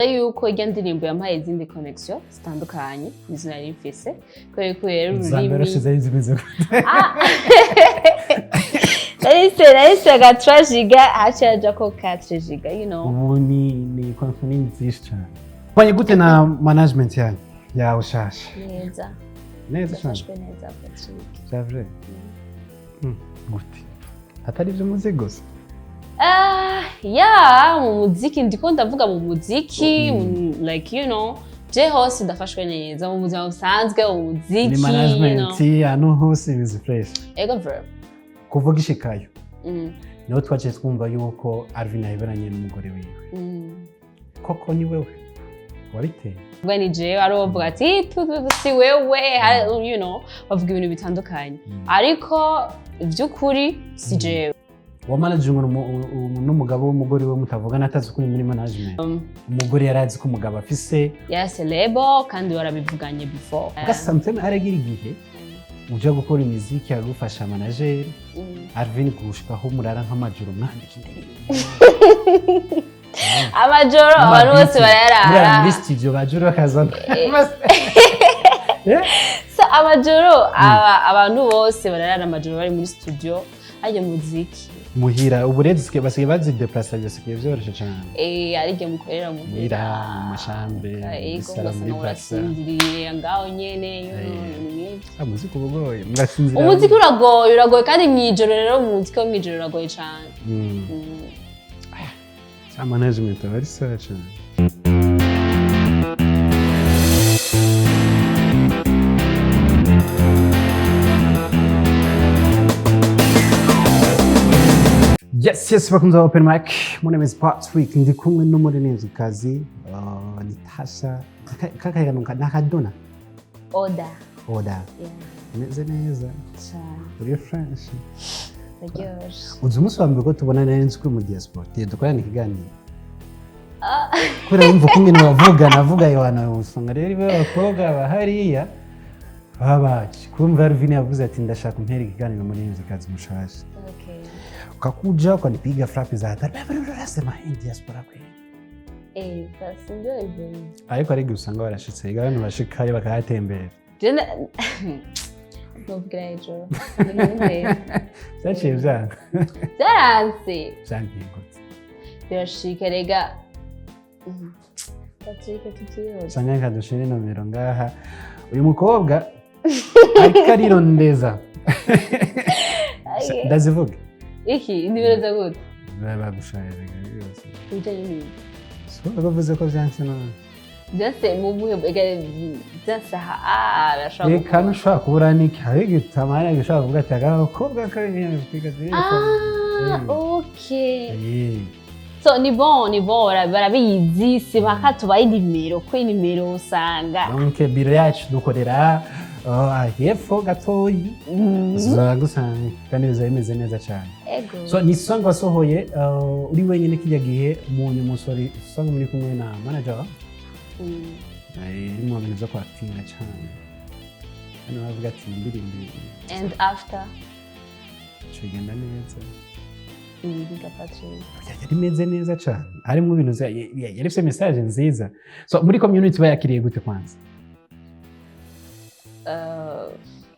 Yuko irya ndirimbo yampaye izindi connection zitandukanye nizo nari mfise, kubera ko rero Za mbere ururimi ushize ari zimeze gute? Ah! Nahise aga 3 giga, haciye hajako 4 giga. Ubu ni connection ni nziza cyane. Ubanye gute na management yanyu yawe shasha? Neza. Neza cyane. Ndafashwe neza, Patrick. C'est vrai? Gute, atari ibyo muzi gusa? Ah, ya, mu muziki, ndiko ndavuga mu muziki, like je hose ndafashwe neza mu buzima busanzwe, mu muziki. Ni management ahantu hose bimeze fresh. Ego verb. Kuvuga ishikayo, niho twaciye twumva yuko Alvin yahiberanye n'umugore wiwe. Koko ni wewe wabiteye? Ubwo ni jewe, ari bavuga ati "Tu, tu, tu, si wewe", bavuga ibintu bitandukanye, ariko iby'ukuri si jewe. Wa managing n'umugabo w'umugore we mutavugana, atazi ko uri muri management? Umugore yari azi ko umugabo afise Yase label, kandi barabivuganye before. Kuko sometimes haragira igihe uja gukora imiziki agufasha manager Alvin, gushikaho murara nk'amajoro mwandika indirimbo. Amajoro abantu bose Murara barayarara. muri studio, bajuru bakazana. So, amajoro abantu bose bararara amajoro bari muri studio, hajya muziki. Muhira ubu rero basigaye bazideplasa, bisigaye byoroshe cyane. Eh, ari igihe mukorera muhira. Muhira, mu mashambre, muri Ego. salon, muri Ugasanga plasa. murasinziriye ngaho nyene, ibintu nk'ivyo. Ah, muziki uba ugoye, murasinzira. Umuziki uragoye, uragoye, kandi mw'ijoro rero, umuziki wo mw'ijoro uragoye cane. Cya management aba ari sawa cyane. Yes, bakunze ba Open Mic. My name is Patrick. Ndi kumwe n'umuririmvyikazi ni Tasha. Kakayano nakadona. Oda. Oda. Yeah. Meze neza. Cane. Uri fresh. Ndaryoshe. Uzi umunsi wa mbere ko tubona, nari nzi ko uri mu diaspora. Tugiye dukorana ikiganiro. Ah. Kubera wumva uko ingene bavuga, navuga Yohana, usanga rero ibo abakobwa bahariya baba baje. Kumva Alvin yavuze ati: "Ndashaka umpere ikiganiro muri muzikazi mushasha." Okay. Ukakuja ukanipiga frapi za hatari. Nasema hii diaspora kweli. Eh, basi ndio hivyo hivyo. Ariko ari usanga barashitse, abantu bashikayo bakahatembera. Je novugira hejuru. Vyaciye vyanga. Byaranse. Vyangiye gute? Birashika rega. Patrick, tutiriwe. Usanga reka dushire inomero ngaha. Uyu mukobwa ariko arirondeza. Ndazivuga. Iki inimero za gute? Bagushaye rega. Ibijyanye n'ibintu. So bavuze ko vyanse none. Byose mu buhe ega byose aha, ah, birashobora. Reka, ntushobora kubura niki, hari igitamara gishobora kuvuga ati agakobwa kari kwiga. Ah, okay. So ni bon, ni bon, barabizi, si baka tubaye inimero, ko inimero usanga. Donc biro yacu dukorera hepfo gatoyi, zagusanga kandi bizaba bimeze neza cyane. Ego. So ni song wasohoye uri wenyine kijya gihe, mu umusore song muri kumwe na manager iri mu bintu byo kwatinga cyane, hano bavuga ati indirimbo And after igenda neza. Ibiga, Patrick. Yari imeze neza cyane, harimo ibintu yari ifite message nziza. So muri community bayakiriye gute kwanza?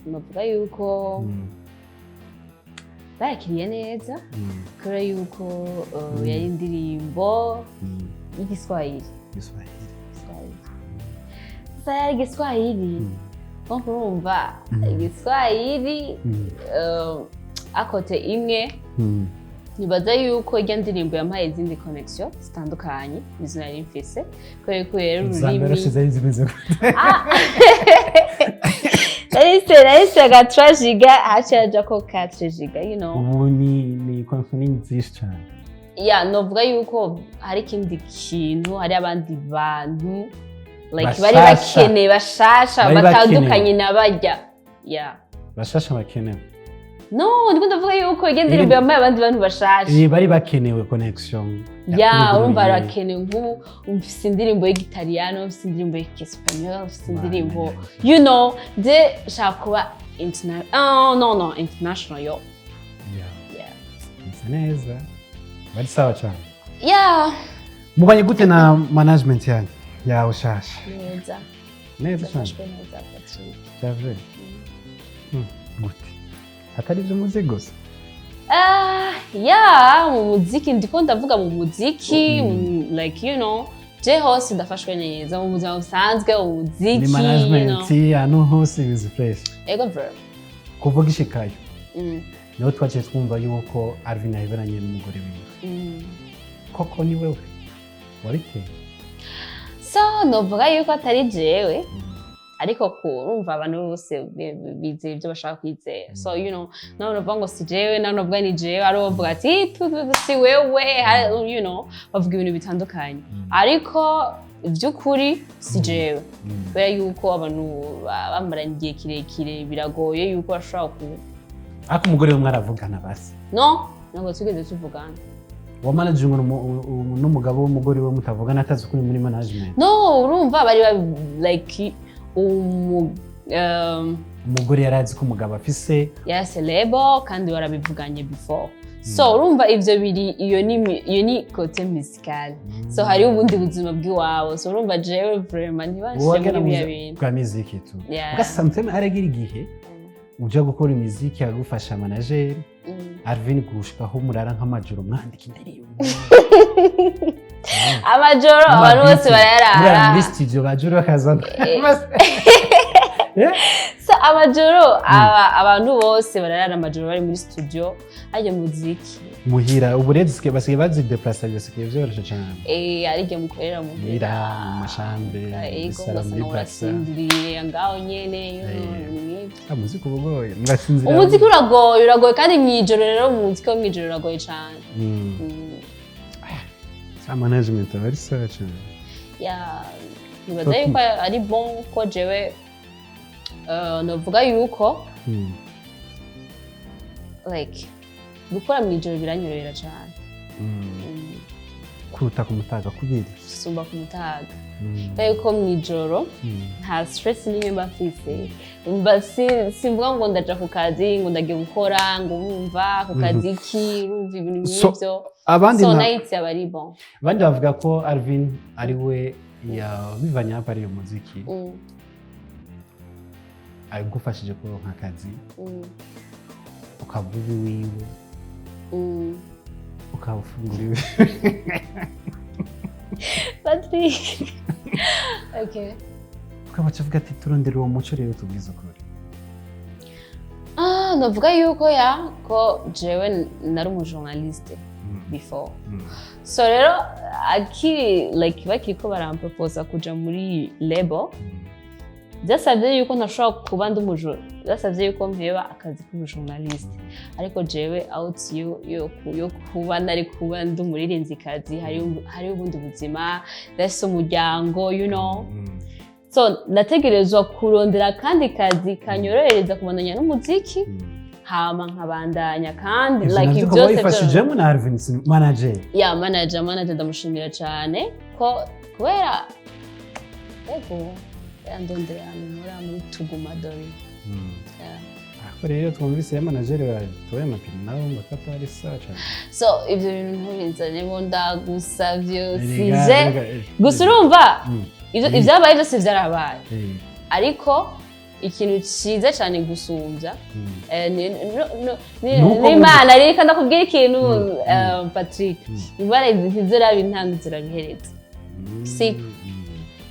Navuga yuko bayakiriye neza, kubera yuko yari indirimbo y'Igiswahili. Giswahili. Igiswahili. Sasa yari Igiswahili. Donc urumva Igiswahili, akote imwe, nibaza yuko irya ndirimbo yampaye izindi connection zitandukanye nizo nari mfise, kubera ko rero Za mbere ururimi ushize ari zimeze gute? Ah! Nahise aga 3 giga, haciye hajako 4 giga. Ubu ni connection ni nziza cyane. Ya, novuga yuko hari ikindi kintu, hari abandi bantu like bari Bashasha. bakeneye, bashasha, Bari batandukanye na barya, ya. Bashasha bakenewe. No, ndiko ndavuga yuko irya ndirimbo yampaye abandi bantu bashasha. Bari bakenewe connection. Ya, urumva barakenewe. Nk'ubu mfise indirimbo y'Igitaliyano, mfise indirimbo y'Icyesipanyol, mfise indirimbo, je shaka kuba oh, no, no, international yo. Yeah. Bisa neza, bari sawa cyane. Yeah. Mubanye gute na management yanyu yawe shasha? Neza. Neza cyane. Ndafashwe neza, Patrick. Cyavure gute atari ibyo muzi gusa? Ah, yeah, mu muziki, ndiko ndavuga mu muziki, like je hose ndafashwe neza mu buzima busanzwe, mu muziki. Ni management ahantu hose bizi fresh. Ego bro. Kuvuga ishikayo, niho twaciye twumva yuko Alvin yahiberanye n'umugore wiwe. Koko ni wewe wabiteye? So novuga yuko atari jewe, ariko kurumva abantu bose bizera ibyo bashaka kwizera. So nawe novuga ngo si jewe, nawe novuga ni jewe, ari bavuga ati "Tu, si wewe", bavuga ibintu bitandukanye, ariko iby'ukuri si jewe, kubera yuko abantu bamaranye igihe kirekire, biragoye yuko bashobora ku Ariko umugore we mwaravugana basi? No, ntabwo twigeze tuvugana. Wa managing n'umugabo w'umugore we mutavugana, atazi ko uri muri management? No, urumva bari like Umugore yari azi ko umugabo afise yarase label kandi barabivuganye before. So urumva ivyo biri iyo ni iyo ni côté musical, so hariho ubundi buzima bw'iwabo. So urumva jewe vraiment ntibashire muri biriya bintu. Bwa muziki tu. Yeah. Uga sometimes aragira igihe uja gukora imiziki agufasha manager Alvin gushikaho murara nk'amajoro mwandika indirimbo. Amajoro abantu bose Murara barayarara. muri studio bajuru bakazana. So amajoro abantu bose bararara amajoro bari muri studio harya muziki. Muhira ubu rero basigaye bazideplasa, bisigaye vyoroshe cane. Eh, ari igihe mukorera muhira. Muhira, mu mashambre, muri Ego. salon, Ugasanga muri plasa. urasinziriye ngaho nyene, Eh. nk'ivyo. Ah, muziki uba ugoye, murasinzira. Umuziki uragoye, uragoye kandi mw'ijoro. Rero umuziki wo mw'ijoro uragoye cane. Sa management aba ari sawa cane. Ya, nibaza yuko ari bon ko jewe novuga yuko like gukora mw'ijoro biranyorohera cane. Kuruta ku mutaga kubiri? Gusumba ku mutaga, kubera yuko mw'ijoro nta stress n'imwe mba mfise. Mba simvuga ngo ndaja ku kazi, ngo ndagiye gukora, ngo wumva ku kazi ki, urumva ibintu So, nk'ivyo. Abandi So night aba ari bon. Abandi bavuga ko Alvin ari we yabivanye hapa ari muziki, agufashije kuronka akazi, ukaba ubi wiwe, ukaba ufungura iwe. Patrick, okay. Ukaba uvuga ati turondera uwo muco rero, tubwize ukuri. Ah, novuga yuko ya ko jewe nari umujournaliste before. So rero akiri like bakiriko baramproposa kuja muri label, byasabye yuko ntashobora kuba ndi umujo, byasabye yuko mpeba akazi k'ubujournaliste. Ariko jewe out yo kuba nari kuba ndi umuririmvyikazi, hariho ubundi buzima, ndafise umuryango. So nategerezwa kurondera akandi kazi kanyorohereza kubandanya n'umuziki, hama nkabandanya kandi Ivyo like navyo ukaba byose wabifashijemo na Alvin manager? Ya, manager ndamushimira cyane ko kubera ego yandondera ahantu nkora muri Tuguma Dori. Yeah. Ariko rero twumvise ya manager batoye amapine nabo ngo ko atari sawa cane. So ivyo bintu ntubinzanemo, ndagusavye. Erega, Sije erega, gusa urumva ivyo ivyabaye byose vyarabaye, ariko ikintu ciza cyane gusumbya Nuko n'Imana. Reka ndakubwira ikintu, Patrick. Imana ntiziraba intango, zirabihereza. Siko.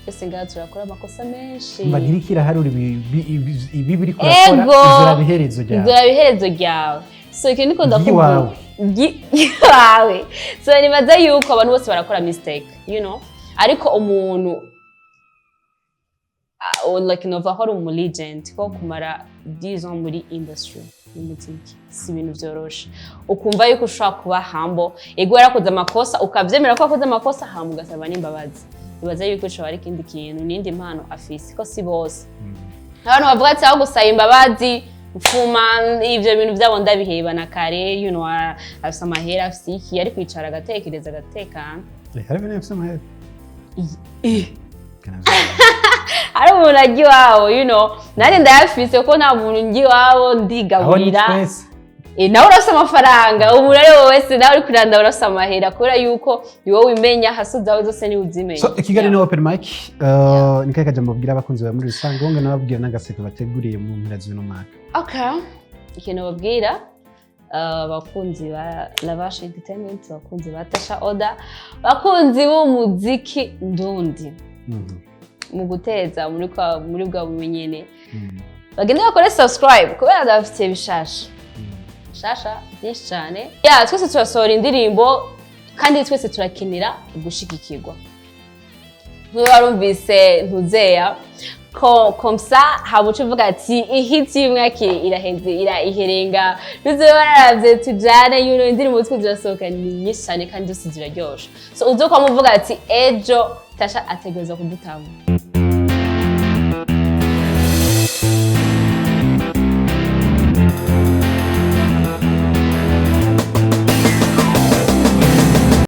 Twese ngaha turakora amakosa menshi. Mba ntiriko iraharura ibi biri kurakora. Ego. Izoraba iherezo ryawe. Izoraba iherezo ryawe. So ikintu niko ndakubwira Ry'iwawe. Ry'iwawe. So nibaza yuko abantu bose barakora mistake, ariko umuntu like nova ko ari umu legend, ko kumara 10 ans muri industry y'umuziki si ibintu vyoroshe, ukumva yuko ushobora kuba humble. Ego, yarakoze amakosa, ukavyemera ko wakoze amakosa, hama ugasaba n'imbabazi. Nibaza yuko ico ari ikindi kintu n'indi mpano afise, ko si bose. Abantu bavuga ati aho gusaba imbabazi mfuma ivyo bintu vyabo ndabiheba na kare. Afise amahera, afise iki, ari kwicara agatekereza agatekana. Hari ibintu bifise amahera. Ari umuntu ajya iwabo, nanjye ndayafise, kuko nta muntu njya iwabo Aho ni ndigaburira. twese. Nawe urafise amafaranga, umuntu ari we wese nawe uri kuranda urafise amahera, kubera yuko ni wowe wimenya hasi zawe zose, niwe uzimenya. So ikiganiro ni open mic. Ni kahe kajambo babwira abakunzi bawe muri rusange, wongera nababwira n'agaseke bateguriye mu mpera z'uno mwaka? Okay, ikintu babwira abakunzi ba Lavash Entertainment, abakunzi ba Tasha Oda, abakunzi b'umuziki ndundi, mu guteza muri bwa bumenyene, bagende bakore subscribe kubera ndabafitiye bishasha bishasha byinshi cyane. Ya, twese turasohora indirimbo kandi twese turakenera gushigikirwa. Nk'iyo warumvise ntuzeya ko komsa haba uca uvuga ati ihiti y'umwaka iraheze, iherenga ntuze wararavye tujane yuno indirimbo two zirasohoka ni nyinshi cyane kandi zose ziraryoshe. So uzokwama uvuga ati ejo Tasha ategerezwa kudutanga.